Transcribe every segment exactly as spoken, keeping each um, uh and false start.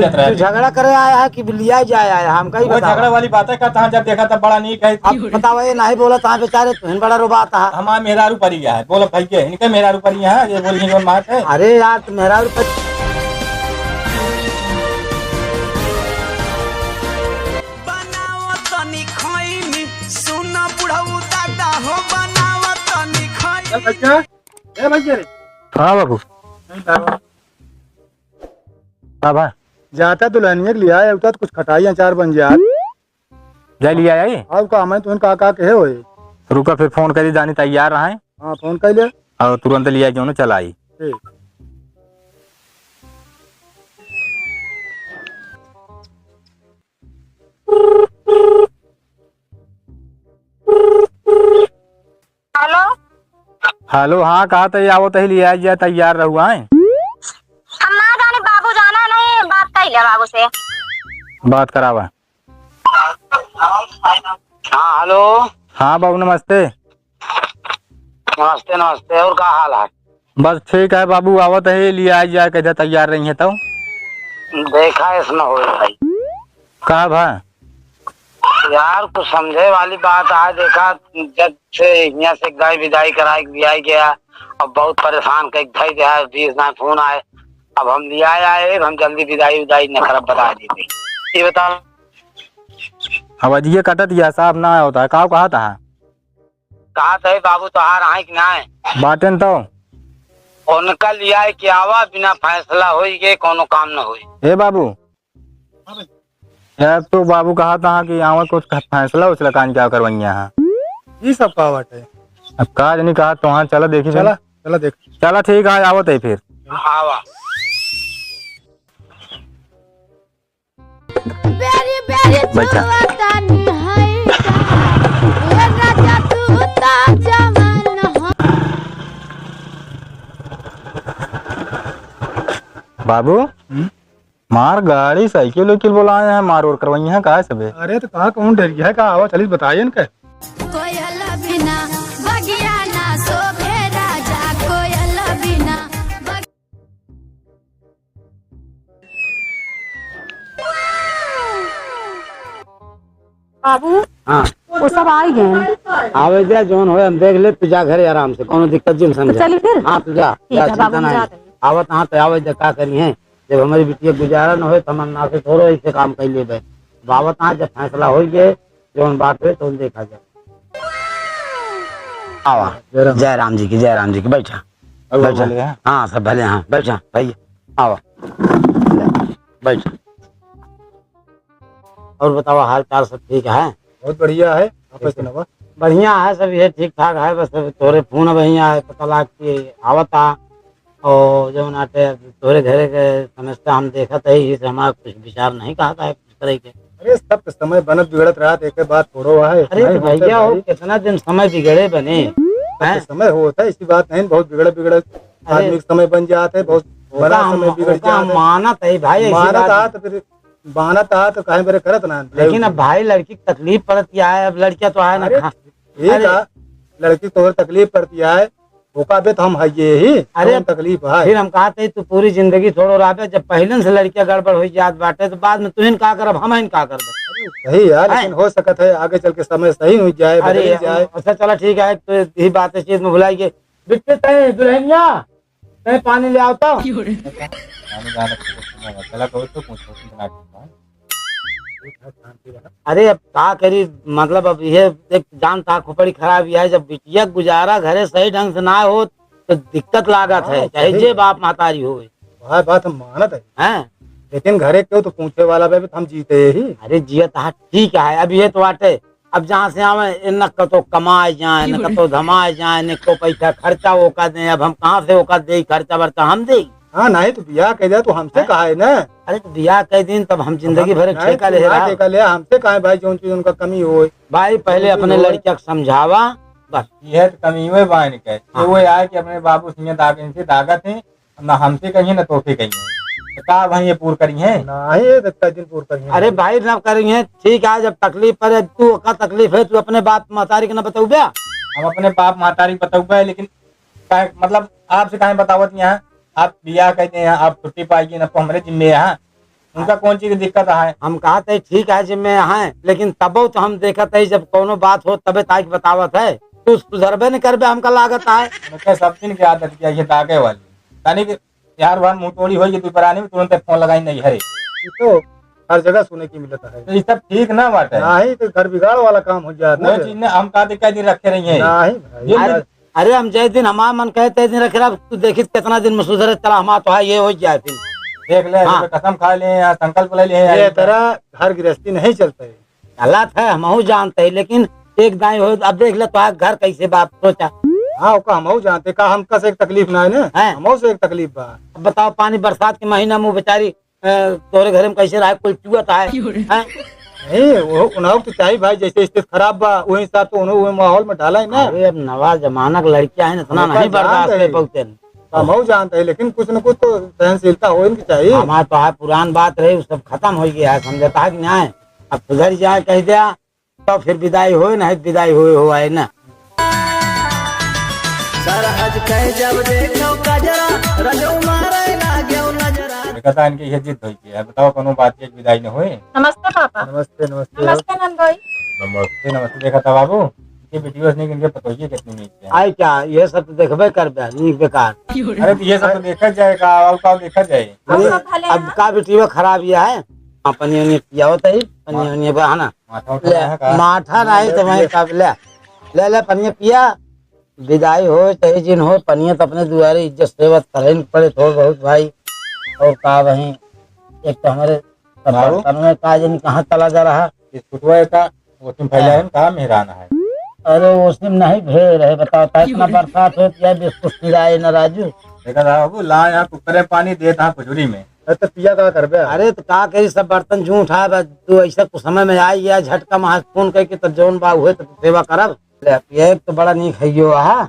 जात रहा तू है। झगड़ा करे आया है कि लिया जाए आया है? हमका ही वो बतावा। झगड़ा वाली बातें करता है, जब देखा तब बड़ा नीक है। अब बतावा, ये नहीं बोला था बेचारे, तुहन बड़ा रोबात है। हमार मेहरारू परी है, बोला भाई के, इनके मेहरारू परी है, ये बोली जो मार है। अरे यार, तू मेहरारू परी बनाओ तनी खैनी, सुन बुढ़ऊ दादा हो, बनाओ तनी खैनी। ए भैया, ए भैया रे। हाँ बाबू। नहीं बाबू। हाँ भाई। जाता दुल्हनिया के लिया, उठा तो कुछ खटाई अचार बन जात। जा लिया आई। अब का, मैं तुहन का, का कहे होए? रुका, फिर फोन करी, जानी तैयार रहे। हाँ, फोन कर ले। और तुरंत लिया जो ना चला आई। ठीक। हेलो। हेलो, हाँ, कहा तो आवत ही लिया जाए, तैयार रहुआ है। हम ना जाने, बाबू जाना नहीं, बात कर ले बाबू से। बात करावा। हाँ, हेलो। हाँ बाबू, नमस्ते। नमस्ते, नमस्ते। और का हाल है? बस ठीक है बाबू, आवत है, लिया जाए, कैसे तैयार रही है तो। देखा ऐसा न हो भाई। का भा? यार, कुछ समझे वाली बात है। देखा, जब से यहाँ से गाय विदाई कराए के लिया गया, अब बहुत परेशान कई धई गया, बीस ना फोन आए। अब हम लिया आए, हम जल्दी विदाई उदाई न करब, बता दी। ये बता। आवाजिए कटत गया, साफ ना होता है। का कहा था? कहा थे बाबू तोहार आए कि ना? बाटेन तो। उनका लिया के आवा, बिना फैसला होई के कोनो काम न होई। ए बाबू, यार तो बाबू कहा था कि आवा कुछ फैसला उछला कान क्या करवैया है। ये सब का बात है? अब का जनी कहा तो हाँ, चला देखी चला, फिर। चला देख। चला ठीक है, आवत है फिर। आवा। बेरी बेरी बैठा। छुअतानी है का, ए राजा तू ता जवान हो। बाबू, हम्म? मार गाड़ी साइकिल उइकिल बोलाए हैं, मार और करवाई हैं, काहे सबे? अरे तो कहाँ कौन डर गया है, का आवा चलिस बताए इनके। कोयल बिना बगिया ना शोभे राजा, कोयल बिना बग- बाबू, हाँ। वो सब आ ही गए हैं। आवे दे, जौन होए हम देख ले, तू जा घरे आराम से, कोनो दिक्कत जिन तो समझे। चली फिर? हाँ, तू जा, ठीक जा, है, चिंता बाबू, हम नहीं। जाते हैं। आवत हाँ तो आवे दे, का करी है, जब हमारी बिटिया गुजारा न होए तो हम ना से थोड़ो ऐसे काम कर लेबे। अब आवत हाँ, जब फैसला हो गए, जौन बात होए तो देखा जाए। आवा। जय राम। जय राम जी की, जय राम जी की, बैठा। और बैठा। भले हैं? हाँ, सब भले हैं, बैठा भैया, आवा। बैठा। और बतावा, हाल चाल सब ठीक है? बहुत बढ़िया है, आप ठीक है। सुनावा। बढ़िया है सब, ये ठीक ठाक है, बस अब तोरे फोन अब यहाँ है, पता लाग के आवता। और जौन आटे तोरे घरे के समस्या हम देखत है, इसे हमारा कुछ विचार नहीं कहता है कुछ तरह के। अरे, सब तो समय बनत बिगड़त रहत, एक बात थोड़ो है, अरे, नहीं तो होता भैया हो, भाई। कितना दिन समय बिगड़े बने, सब तो हैं? समय होता है, ऐसी बात नहीं, बहुत बिगड़त बिगड़त अरे, आदमी के समय बन जात है, बहुत ओका बड़ा हम, समय बिगड़ ओका जात हम है। मानत है भाई, ऐसी मानत बात आ नहीं। तो फिर मानत आ तो काहे बरे करत ना। लेकिन अब भाई लड़की की तकलीफ पड़त क्या है, अब लड़कियां तो आए ना अरे, खा-, ठीक अरे। है, लड़की तोहर तकलीफ पड़ती है, ओका बे तो हम हइये ही, अरे, कौन तकलीफ है? फिर हम कहते हैं, तू पूरी जिंदगी थोड़ो रहबे, जब पहले से लड़कियां गड़बड़ हो जात बाटे, तो बाद में तुहिन का करब, हम का करब? सही है, हैं? लेकिन हो सकत है आगे चल के समय सही हो जाए, अरे, बदल जाए। अच्छा, चला ठीक है, तो यही बात इस चीज में भुलाई गए। बिट्टू, तय दुल्हनिया, तय पानी ले आओ तो। पानी लाने के लिए चला, कोई तो पूछो, तुम बना के खाओ। अरे अब का करी, मतलब अब ये एक जान था खोपड़ी खराब ही है, जब बिटिया गुजारा घरे सही ढंग से ना हो तो दिक्कत लागत है, हाँ, चाहे सही जे है। बाप महतारी होए। वह बात हम मानत है। हैं? लेकिन घरे केहू तो पूछे वाला बे, हम जीते ही। अरे जिया तहा ठीक है, अब ये तो बाटे, अब जहाँ से आवे, ए, न कतो कमाए जाए, न कतो धमाए जाए, न को पैसा खर्चा ओका दे। अब हम कहाँ से ओका दे, खर्चा बर्चा हम दे? हाँ, नहीं तो बियाह कह दिया तो हमसे हैं? कहा है ना। अरे तो बियाह कह दिन, तब हम जिंदगी हम भर ना ठेका ले ना रहा। ठेका ले, हमसे कहा है भाई, जौन चीज उनका कमी हो। भाई, पहले जौन चीज अपने हो। लड़किया के समझावा, बस। यह तो कमी हुए बा इनके। हाँ। ये वो आए कि अपने बाबू सिंह दाग इनसे दागत है, ना हमसे कहिए, ना तोसे कहिए। तो का भाई ये पूर करी हैं? नहीं, ये तो कई दिन पूर करी हैं। अरे भाई, ना करी हैं, ठीक है, जब तकलीफ पड़े, तू का तकलीफ है, तू अपने बाप महतारी के ना बतौबे? हम अपने बाप महतारी के बतौबे, लेकिन काहे, मतलब, आपसे काहे बतावत यहाँ? आप बियाह कर दे यहाँ, आप छुट्टी पाइए ना, तो हमरे जिम्मे यहाँ। उनका कौन चीज की दिक्कत है? हम कहत है ठीक है, जिम्मे है, लेकिन तबो तो हम देखत है, जब कौनो बात हो तबे ताकि बतावत है, तू सुधरबे नहीं करबे, हमका लागत है। उनके सब दिन की आदत क्या है, ये दागे वाली। यानी कि यार, वहाँ मुंह तोड़ी होई, ये दुपहरानी में तुरंत फोन लगाई नहीं है। ये तो हर जगह सुने की मिलत है। तो ये सब ठीक ना बात है। नहीं, तो घर बिगाड़ वाला काम हो जात ना वो फिर। चीज ने हम का दिक्कत दिन रखे रही है। नहीं भाई। ये अरे, अरे, हम जय दिन हमार मन कहे, तय दिन रखे रहा। तू देखित कितना दिन में सुधरे, चला हमार तो है, ये हो जाए फिर। देख ले, हाँ। कसम खा ले, या संकल्प ले ले, ये या तरह घर गृहस्थी नहीं चलता है। गलत है, हमहू जानते हैं, लेकिन एक दाई हो, अब देख ले, तोहार घर कैसे बाप सोचा। हाँ, ओका हमहू जानते, का हमका से एक तकलीफ ना है ना? हैं? हमहू से एक तकलीफ बा। अब बताओ, पानी बरसात के महीना में वो बेचारी, अ, तोहरे घर में कैसे रहे, कुल चुअत है? क्यों रे? हैं? नहीं, वो उन्हों तो चाहिए भाई, जैसे स्थिति खराब बा, वही हिसाब से उन्हों वो माहौल में डाला है ना। अरे, अब नवा जमाना के लड़कियां हैं, इतना ओका नहीं बर्दाश्त जानते कर हैं। पाते हैं। हमहू जानते हैं, लेकिन कुछ न कुछ तो सहनशीलता हो इनकी चाहिए। हमार तो है पुरान बात रहे, वो सब खत्म हो गया है, समझता है कि नहीं? अब सुधर जाए, कह दिया, तो फिर विदाई होए ना, विदाई होए हो आए ना। सरहज कहे जब देखो कजरा, रजो मारे लागो नजरा। देखा था इनके ये जिद होई है, बताओ कोनो बात के विदाई न होए। नमस्ते पापा। नमस्ते, नमस्ते। नमस्ते नंदोई। नमस्ते, नमस्ते। देखा था बाबू, ये वीडियो नहीं, इनके पतोहिए कितनी नीक है। आई क्या, ये सब तो देखबे करबे, नीक बेकार। अरे तो ये सब तो देखा जाए का, और का देखा जाए। हम अरे, सब भले अब हैं। का वीडियो खराब ये है, हाँ, पनिया उनिया पियावत है, पनिया हाँ। उनिया बा, है ना? माठा उठा ले, रहा है का? माठा नहीं तो मैं कब ले, ले, ले, पनिया पिया, विदाई हो, चाहे जिन हो, पनिया तो अपने दुआरे इज्जत सेवत करे न पड़े थोड़ बहुत भाई। और का वहीं, एक तो हमारे बाबू? बर्तन में का जन कहाँ चला जा रहा। बिस्कुटवा का, वो तुम फैलाए हैं, कहाँ मेहरान है? अरे, वो सिम नहीं भेड़ है, बताओ, तो इतना बरसात हो, क्या बिस्कुट पिलाए ना राजू? देखा था बाबू, ला यहाँ कुकर में पानी दे, था खुजूरी में। अरे तो पिया का करबे? अरे तो का करी, सब बर्तन जूं उठाए बा, तू ऐसा कुछ समय में आई या झटका में हाथ फोन करके तब जौन बा उहे तो सेवा करब। ले, ये एक तो बड़ा नीक है यो, आहा।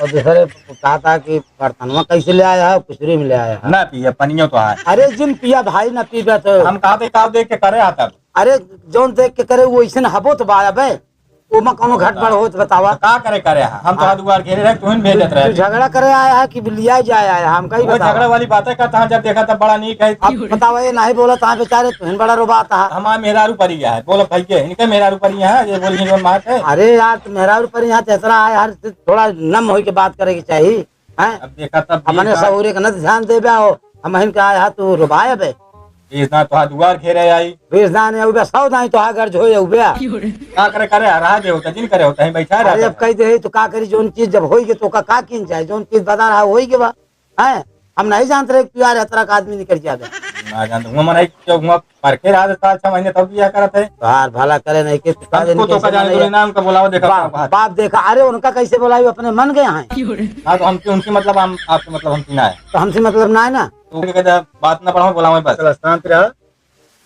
और दूसरे कहा था कि बर्तनवा कैसे ले आया है, कुचरी में ले आया है। ना पिए, पनियो तो है। अरे जिन पिया भाई, ना पीबे तो। हम कहा थे, का देख के करे आता? अरे जौन देख के करे, वो ऐसे न हबो तो बा अबे। ओमा कौनो घटबड़ होत बतावा। तो का करे, करे है? हम तो हाँ। हाथ दुआर घेरे रहे, तुहिन भेजत रहे। तू झगड़ा करे आया है कि लिया जाए आया है? हम कहीं वो बतावा। झगड़ा वाली बातें करता है, जब देखा तब बड़ा नीक है। अब बतावा, ये नहीं बोला तो बेचारे तुहिन बड़ा रोबात है। हमारे मेहरारू परी है, बोलो भाई के, इनके मेहरारू परी है, ये बोली जो मार है। अरे यार, तो मेहरारू परी है, तो इतना है यार, थोड़ा नम होई के बात करे के चाहिए, हैं? अब देखा तब अपने सहुरे के न ध्यान देबे हो, हम हिन के आया तू रोबाए बे। बीस दाई तोहार दुआर घेरे आई। बीस दाई ने उबे, सौ दाई तोहार घर झोए उबे। का करे, करे, रहा दे होता, जिन करे होता, ही बैठा अरे रहता अब है। कह दे, तो का करी, जौन चीज जब होई गे, तो का, का कीन जाए, जौन चीज बता रहा, होई गे बा। हैं? हम नहीं जानते रहे कि यार, इतना का आदमी निकल जावे। ना जानते, हुआ मनाई, जो हुआ परखे रहा था, छह महीने तब बियाह करत है। तोहार भला करे नहीं के, तू का हमको जाने तो कैसे का जाने मनाई दो, है? ना उनका बुलाओ, देखा बा-, क्या बात। बाप देखा, अरे उनका कैसे बुलाई, अपने मन गए हैं। हाँ, तो हमके, उनके मतलब, हम, आपके मतलब, हमसे ना है। तो हमसे मतलब ना है ना। तो उनके कहता, बात ना बढ़ाओ, बुलाओ बस। चला, शांत रहा,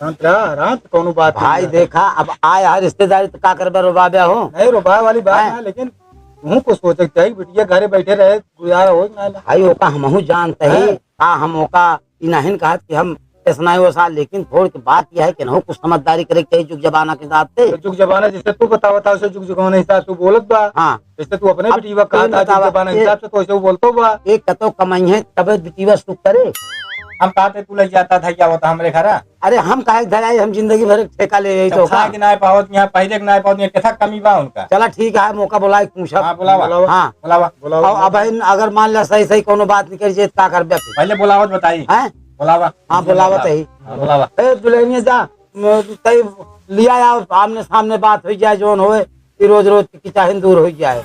शांत रहा, आराम से, कौनो बात भाई नहीं है। देखा, अब आए हा रिश्तेदारी तो का करबे, रोबाबे हो? नहीं, रोबाए वाली बात हैं? ना, लेकिन तू कुछ सोचे के चाहिए, बिटिया घरे बैठे रहे, गुजारा हो ना। भाई, ओका हमहू जानते हैं, हैं? का हम ओका ई नाहिन कहत कि हम ऐसना है वैसा, लेकिन थोड़ के बात यह है कि ना कुछ समझदारी करे के चाहिए जुग जमाना के हिसाब से। तो जुग जमाना जैसे तू बतावत है, उसे जुग जमाना हिसाब से बोलत बा। हाँ। जैसे तू अपने अब बिटिया का तू कहत है, जुग बतावा, जमाना ए-, हिसाब से तो ऐसे वो बोलतो बा। एक कतो कमाई है, तबे बिटिया सुख करे। हम कहते तू ले जाता था, क्या होता हमरे घर? अरे हम काहे के धराई, हम जिंदगी भर ठेका ले यही तो तो खा का? के ना पावत यहाँ, पहले के ना पावत यहाँ, कितना कमी बा उनका? चला ठीक है, मौका बुलाए पूछा। हाँ, बुलावा। बुलावा। हाँ। बुलावा। बुलावा। और अब इन अगर मान ला सही सही कोनो बात निकल जाए, तो का करबे फिर? पहले बुलावत बताई। हैं? बुलावा। हाँ, बुलावत है। हाँ, बुलावा। ए, दुल्हनिया जा, म, तई लिया आओ, आमने सामने बात हो जाए, जौन होए, कि रोज रोज की चाहे दूर हो जाए।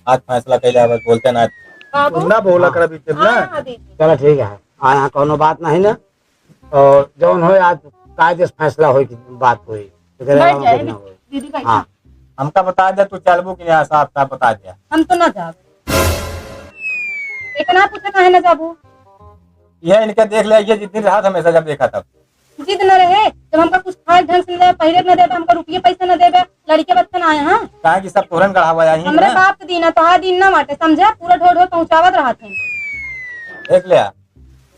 आज फैसला कैले, बस बोलते ना। बाबू। ना बोला करा बीच में। हाँ, हाँ, दीदी। चला ठीक है, हाँ, यहाँ कोनो बात नहीं ना। और जौन होए आज कायदे से फैसला होई की बात होई। एकरे बैठ अलावा जाए, कुछ ना होई। दीदी बैठ हाँ। जाए। हमका बता दे, तू चलबू कि ना, साफ साफ बता दे। हम तो ना जाब। इतना पूछे काहे ना जाबू? ये इनके देख ले, ये जिस दिन रहा था हमेशा जब देखा तब। जिद न रहे, जब हमका कुछ खाए ढंग से न देबे, पहरे न देबे, हमका रुपये पैसा न देबे, लड़के बच्चे ना आए हैं। काहे कि सब तोहरन गढ़ावा आई हमरे ना। बाप के दिन है, तोहार दिन ना बाटे, समझे? पूरा ढो ढो पहुँचावत रहत हैं। देख ले,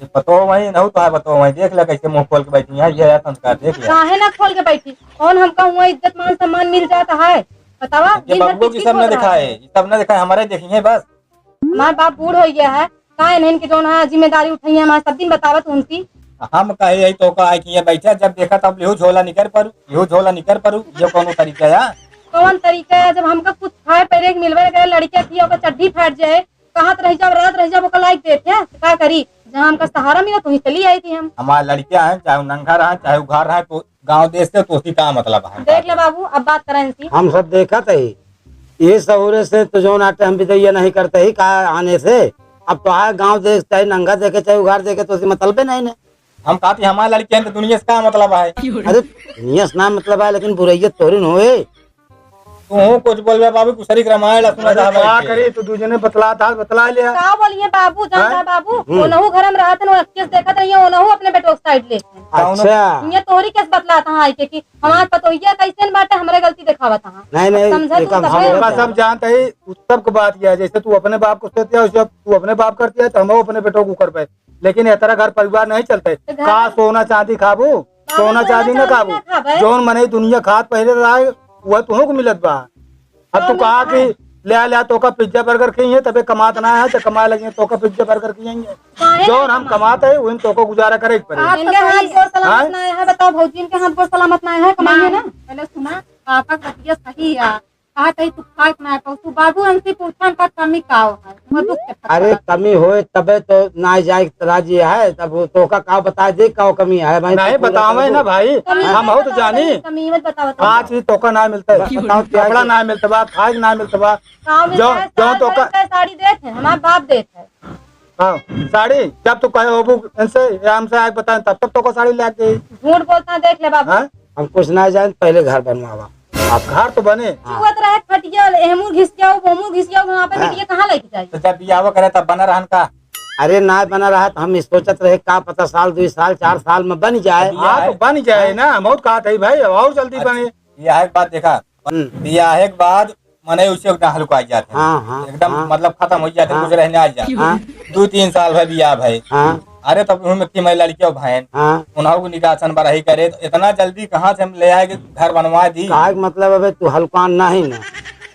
ये पतो वही, नहीं तो है पतो वही, देख ले कैसे मुंह खोल के बैठी है, ये है संस्कार, देख ले। काहे ना खोल के बैठी? कौन हमका हुआ इज्जत मान सम्मान मिल जाता है? बतावा, ये दिन भर बबुओ की किचकिच सब न होत रहत दिखाए, है। ये सब न दिखाए, हमारे देखिए बस। हमार बाप बूढ़ हो गया है, का इन्हन के जौन है जिम्मेदारी उठाई है, हमार सब दिन बतावत उनकी। हम कहे यही तो का है कि ये बैठा, जब देखा तब लिहू झोला निकर परू, लिहू झोला निकर परू, ये कौनो तरीका है? कौन तरीका है? जब हमका कुछ खाए पहले के मिलवे करे, लड़के की ओकर चड्ढी फाट जाए, कहत रह जाओ, रात रह जाओ, ओकर लाइक देत है, तो का करी? जहाँ हमका सहारा मिला, तो वहीं चली आई थी हम। हमार लड़के हैं, चाहे वो नंगा रहा, चाहे उघार रहा, तो गाँव देश से तोसी का मतलब है? देख ले बाबू, अब बात करें इनसी। हम सब देखत ही, ये सहुरे से तो जौन आटे हम बिदैया नहीं करते ही का आने से। अब तो आए गाँव देश, चाहे नंगा देखे, चाहे उघार देखे, तोसी मतलबे नहीं ने। हम कहती हमारे लड़के हैं तो दुनिया से का मतलब है? अरे दुनिया से ना मतलब है, लेकिन बुरैया तोरी न होए। तू कुछ बोलबे बाबू, कुछ शरीक रामायण सुना अरे था का भाई के। करी, तू दू जने बतला था, बतला लिया। का बोलिए बाबू, जानता हैं? है बाबू, हम्म। ओनहु घर में रहत हैं, वो केस देखत रहिए, ओनहु अपने बेटो के साइड लेत हैं। अच्छा। ये तोहरी केस बतलात हैं आइके कि हमार पतोहिया कैसे न बाटे, हमरे गलती देखावत हैं। नहीं, नहीं, समझा ये तू काम तबे हम होता। सब जानते ही, उस सब को बात किया, जैसे तू अपने बाप को सोचते है, वैसे तू अपने बाप करती है, तो हम अपने बेटों को कर पाए। लेकिन ये तरह घर परिवार नहीं चलते। तो घर का सोना चांदी खाबू? बाबू, सोना सोना चांदी ना चांदी खाबू। ना खाबे। जौन मनई दुनिया खात पहले रहा है, वह तुहों को मिलत बा। अब तू कहा कि ले आ, ले आ, तोका पिज्जा बर्गर खइए, तबे कमात ना है, तो कमाए लगे, तोका पिज्जा बर्गर खइए। काहे जौन ना हम कमात? कमात है, वही तोका गुजारा करे के पड़े। आप इनके तो हाथ सही गोड़ सलामत हाँ? ना है, बताओ भौजी, इनके हाथ गोड़ सलामत ना है, कमाइए माँ, ना। पहले सुना, पापा का बतिया सही है। कहा तही तू खाए के ना पाऊ, तू बाबू हमसे पूछन का कमी का हो है, वो दुख के अरे ठप्पा। कमी होए तबे तो ना जाए के राजी है, तब वो तोका का बता दे का कमी है भाई, नहीं तू पूरा बतावे कर ना दो। भाई, कमी हम हो तो कमी जानी। कमी मत बताओ तुम। का चीज तोका ना मिलता है, बताओ क्या कपड़ा चीज? ना मिलता बा, खाए के ना मिलता बा, गाँव में जो, चाहे जो सास तोका है, चाहे साड़ी देत है, हमार बाप देत है। हाँ, साड़ी जब तू कहे होबू इनसे, या हमसे आके बताएं, तब तक तोका साड़ी ला के। झूठ बोलता है, देख ले बाबू। हाँ? हम कुछ ना जान, पहले घर बनवावा। आप घर तो बने। हाँ। चुअत रहे खटिया, एहमू घिसियाओ, ओहमू घिसियाओ, वहाँ पे हाँ। बिटिया कहाँ लेके जाई? तो जब बियाह करे तब बना रहन का? अरे ना बना रहा तो हम सोचत रहे का पता साल, दो साल, चार साल में बन जाए। हाँ, तो बन जाए ना, हम बहुत कहा था भाई, और जल्दी अच्छा, बने। बियाह के बाद देखा, हम्म। बियाह के बाद मने उसे एकदम हल्का आ जाते हैं। हाँ, हाँ, एकदम हाँ। मतलब खत्म हो जाते हैं, हाँ। कुछ रहने आ जाते हैं। हाँ। दो तीन साल भर बियाह भाई। हाँ। अरे तब हम एक मैं लड़कियों भाई हाँ। उन्हों को निकासन बराही करे, तो इतना जल्दी कहाँ से हम ले आए कि घर बनवा दी? काहे के मतलब अबे तू हलकान नहीं ना,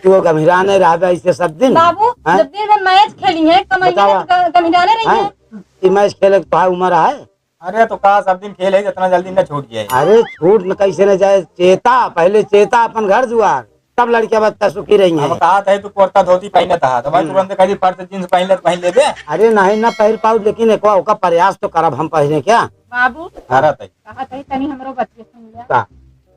तू गंभीराने रहबे ऐसे सब दिन। बाबू, हाँ? जब दिन भर मैच खेली है, कमाई बतावा। है, ग-, गंभीराने रही हाँ? है। ई मैच खेले के तोहार उम्र है? अरे तो का सब दिन खेल है, इतना जल्दी न छूट जाए। अरे छूट न कैसे न जाए, चेता, पहले चेता अपन घर दुआर। तब लड़किया बच्चा सुखी रही हम है। कहा था, तू कुर्ता धोती पहनत हा, तो भाई हम्म। तुरंत कही फट से जींस पहन ले, तो पहन लेबे। अरे नहीं ना पहन पाऊ, लेकिन एक बार ओका प्रयास तो करब हम पहने क्या? बाबू, करत है। कहा था, तनी हमरो बतिया सुन ले। का?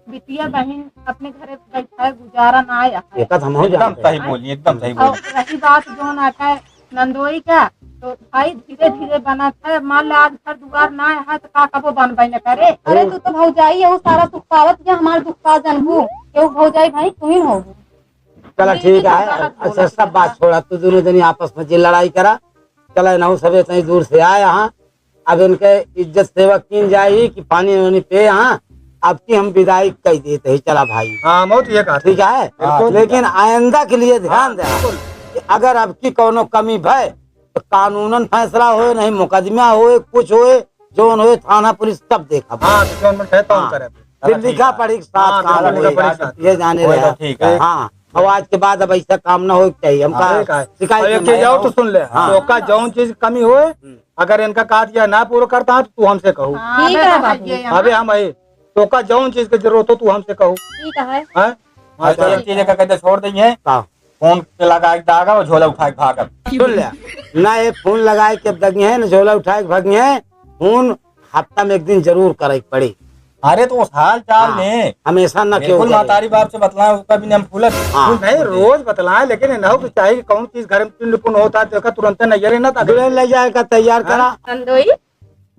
बिटिया बहिन अपने घरे बैठा है, गुजारा ना आया है। एक हम हो एकदम जानते सही हैं। बोली, एकदम सही और बोली। रही बात जो ना का नंदोई का, तो भाई धीरे धीरे बनत है। मान ले आज घर दुआर ना है तो का कबो बनबे न करे। अरे तू तो भौजाई है, वो सारा सुख पावत है, हमार दुख का जानबू? क्यों भौजाई भाई तू ही हो। चला ठीक है, अच्छा सब बात छोड़ा, तू दोनों जनी आपस में जे लड़ाई करा, चला ना सबे इतनी दूर से आए यहाँ, अब इनके इज्जत सेवा कीन जाई कि पानी वानी पे यहाँ, अब की हम विदाई कह देते ही चला भाई। हाँ, बहुत ये कहा। ठीक है, बिल्कुल। लेकिन आइंदा के लिए ध्यान हाँ, दे बिल्कुल। कि अगर अब की कौनो कमी भय तो कानूनन फैसला होए, नहीं मुकदमा होए, कुछ होए, जौन होए थाना पुलिस सब देखा। हाँ, तो जौन मन कहे तौन हाँ। करे। फिर चला ठीक लिखा है। पढ़ी के साथ हाँ, काम बिल्कुल, होए। लिखा पढ़ी के साथ। ये जाने वही रहा। तो ठीक है। हाँ, अब आज के बाद अब ऐसा काम ना होए के चाहिए। हमका हाँ, ठीक है। शिकायत अब एक नहीं चीज है। और तो सुन ले, हाँ। तो का जौन चीज कमी होए, हम्म। अगर इनका कहा दिया ना पूरा करता है, तो तू हमसे कहू। हाँ, ठीक है, बाबू। अबे हम आई, तो का जौन चीज के जरूरत हो, तू हमसे कहू। ठीक है। हैं? हाँ, अच्छा, चलो। एक चीज का कहते छोड़ देंगे। का? फोन पे लगा के दागा और झोला उठा के भागब। सुन ले, ना ये फोन लगाए के दगिए, ना झोला उठा के भागिए। फोन हफ्ता में एक दिन जरूर करे के पड़ी। अरे, तो उस हाल चाल हाँ, में हमेशा ना क्यों बिल्कुल करे। महतारी बाप से बतलाए, उसका भी नाम फूलत। हाँ। नहीं, रोज बतलाए, लेकिन इन्हों को चाहिए कि कौन चीज घर में पिंड पुन होता है, देखा तुरंत नैयर ना था। दुल्हन ले जाए का तैयार हाँ। करा। नंदोई,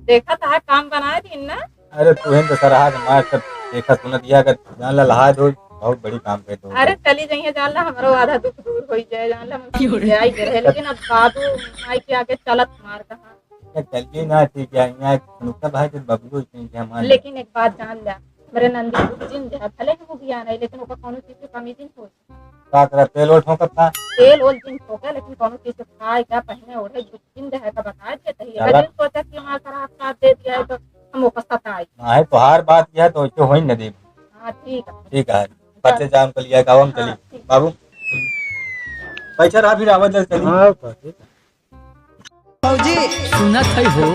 देखा था काम बनाए दिन ना। अरे, तुहें तो सरहा के मार सब देखा सुनत या, अगर जान ला लहा दो, बहुत बड़ी काम कर दो। अरे, चली जाइए, जान ला हमरो आधा दुख दूर हो जाए, जान ला हम जाए के रहे, लेकिन अब बाबू माई के आगे चलत मार कहाँ। ये चलिए ना, ठीक है, यहाँ एक नुकसान भाई के बबलू इतने के हमारे। लेकिन एक बात जान ला, हमरे नंदी को जिन दे, भले हम उगिया नहीं, लेकिन ओकर कौनो चीज की कमी जिन हो। का करा, तेल ओल ठोकत था? तेल ओल जिन ठोके, लेकिन कौनो चीज के खाए का, पहने ओढ़े, जिन दे है का बता दे, तो ये चला। अरे सोचा कि हमारा खराब साथ दे दिया है, तो हम ओकर सताई। नहीं, तोहार बात यह है, तो इसे होई न देब। हाँ, ठीक है। ठीक है, बच्चे जाम कर लिया, गाँव में चली। हाँ, ठीक। बाबू, पैसा रहा, फिर आवाज चली। हाँ, तो ठीक है। भौजी सुनत है हो।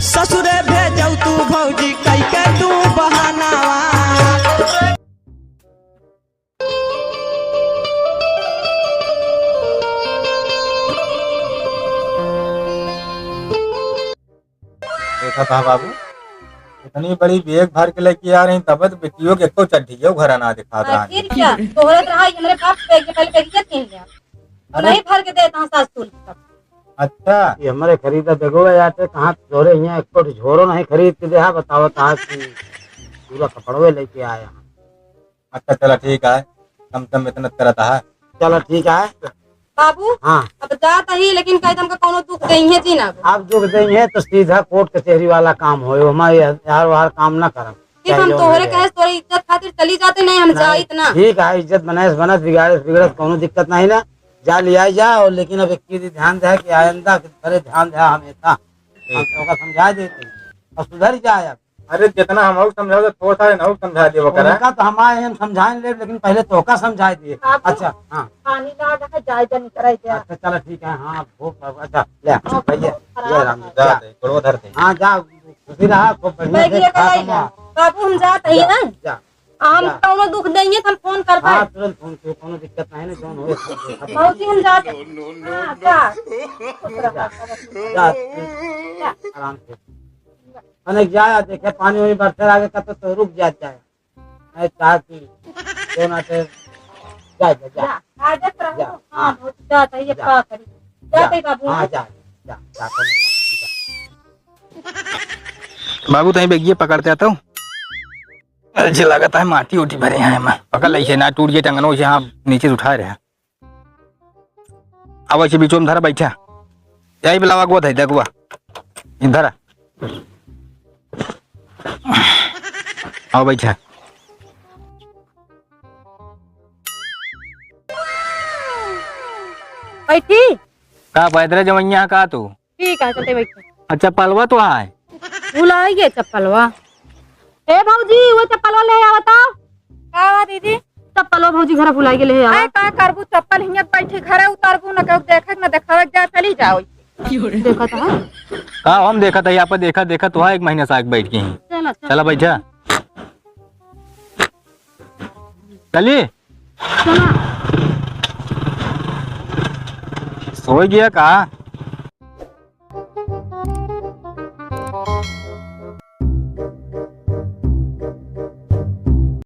ससुरे भेजौ तू भौजी कई के तू बहानावा। देखा था बाबू, इतनी बड़ी बैग भर के लेके आ रही, तब तो बेटियों के एको चड्ढी के घर ना दिखात रहा। आखिर क्या? तोहरे तो रहा, हमरे बाप के पहले के इज्जत नहीं है। अरे। नहीं भर के देता हूँ सास तू। अच्छा। ये हमरे खरीदा देखो यार, ते कहाँ तोरे यहाँ एक ठो झोरो नहीं खरीद के देहा, बताओ ता कि पूरा कपड़वे लेके आया। अच्छा, चला ठीक है, कम से कम इतना करत है। चला ठीक है। बाबू, हाँ। अब जात ही, लेकिन कह दम का कौनो दुख देइहे जी ना। आप दुख देइहे तो सीधा कोर्ट कचहरी वाला काम होए, हमारे यार वार काम ना करम। ठीक, हम तोहरे कहे तोरे इज्जत खातिर चली जाते, नहीं हम जाइत ना। ठीक है, इज्जत बनाए से बनत, बिगाड़े से बिगड़त, कौनो दिक्कत नहीं ना। जा लिया जा, और लेकिन अब एक चीज ध्यान दे कि आइंदा के घरे ध्यान दे हमेशा। हम ठीक। तोका समझा देते और सुधर जाए अब। अरे जितना हम समझाओ, थोड़ा सा इन्हों समझा दियो करा। उनका तो हम आए हैं, हम समझाए ले, लेकिन पहले तोका समझा दिए। बाबू, अच्छा, हाँ। पानी ला रखा, जाए जा निकल जाए। अच्छा, चलो ठीक है, हाँ, भूख लगा, अच्छा, ले, हाँ, भैया, खराब ले राम जी, है। जा दे, गोड़वा धर दे। हाँ, जा, खुशी रहा, खूब बढ़िया बैग से लेके खा आई कमा। है। बाबू, हम जात ही जा, ना। जा। आ, हम जा। कौनो दुख देंगे तो हम फोन कर हाँ, पाए। तुरंत फोन कियो, कौनो दिक्कत नहीं ना, जौन होए, सब देखा जाए। भौजी, हम जाते हैं। हाँ, जा। जा, जा। आराम से। अने जा, देखे, पानी वानी बरसे लागे, कब तो रुक जात जाए। नहीं, कहा कि, जो ना ते, जा, जा, जा। जा, आगे से रहो। जा, हाँ, हाँ। भौजी, जाते हैं, ये जा। का करी? जा। जाते हैं, बाबू। हाँ, जा, जा, जा, कौनो दिक्कत नहीं। बाबू, तहीं बैगिया पकड़ते आता हूँ। अच्छा, लगत है माटी उटी भरे हैं एमा। पकड़ लइसे ना, टूट गए टंगनो से, हाँ, नीचे से उठाए रहे। अब ऐसे बीचो में धरा, बैठा। यही बुलावा, अगुआ धई दे, अगुआ। इधर आ। आओ, बैठा। बैठी? का पैदरे जमैया का तू? ठीक है, चलते बैठे। अच्छा, चप्पलवा तो आए। भुलाई गे चप्पलवा। ए भौजी, वो चप्पलवा ले आवा तो। का हुआ दीदी? चप्पलवा भौजी घर भुलाई गे ले आवा। अरे का करबू, चप्पल हियाँ बैठी घरे उतारबू, न केहू देखे, न देखावे, जा चली जाओ। देखत है। का हम देखत है, यहाँ पर देखत, देखत तो है, एक महीना से आके बैठ गई। चला, चला। चला बैठा। चली। चला। सोई गया का?